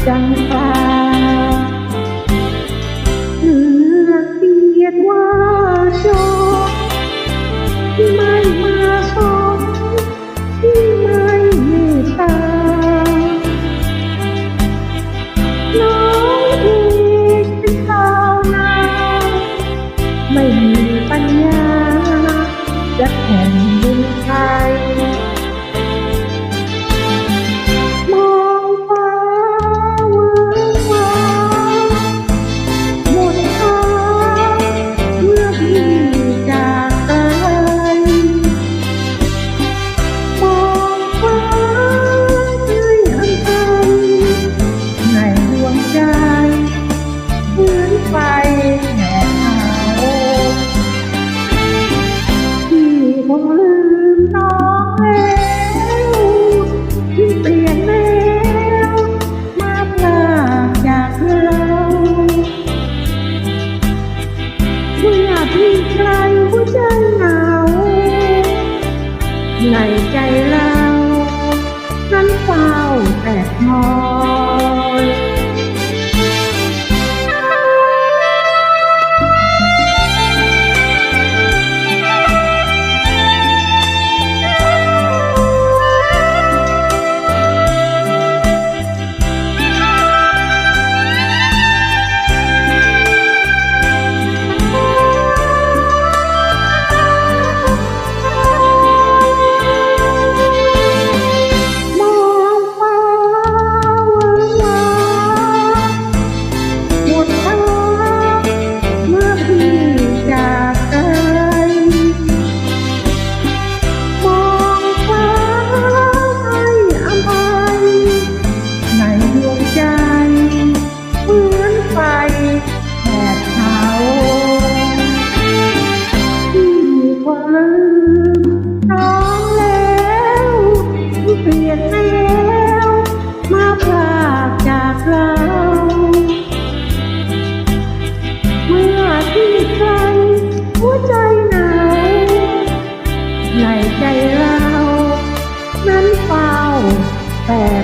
ຈັ່ງກາ ເມື່ອກຽດວ່າໂສກ ທີ່ໄມ່ມາສົມ ທີ່ໄມ່ເມດຕາ ນ້ອງເອງເປັນຊາວນາ ໄມ່ມີປັນຍາ ຈະແຂ່ງບຸນໄພ ມອງຟ້າເວີງວາງ ໝົດທາງເມື່ອພີ່ຈາກໄກ ມອງຟ້າໃນອັນໄກ ໃນດວງໃຈເໝືອນໄຟແຜດເຜົາ ພີ່ຄົງລືມນ້ອງແລ້ວ ທີ່ປ່ຽນແນວມາພາກຈາກເຮົາ ເມື່ອທີ່ໃຈຫົວໃຈເຫງົາ ໃນໃຈເຮົານັ້ນເຝົ້າແຕກຫອຍ. ມອງຟ້າເວີງວາງ ໝົດທາງເມື່ອພີ່ຈາກໄກ ມອງຟ້າໃຫ້ອະໄພ ໃນດວງໃຈເໝືອນໄຟແຜດເຜົາ ພີ່ຄົງລືມນ້ອງແລ້ວ ທີ່ປ່ຽນແນວມາພາກຈາກເຮົາ ເມື່ອທີ່ໃຈຫົວໃຈໜາວ ໃນໃຈເຮົານັ້ນເຝົ້າແຕກ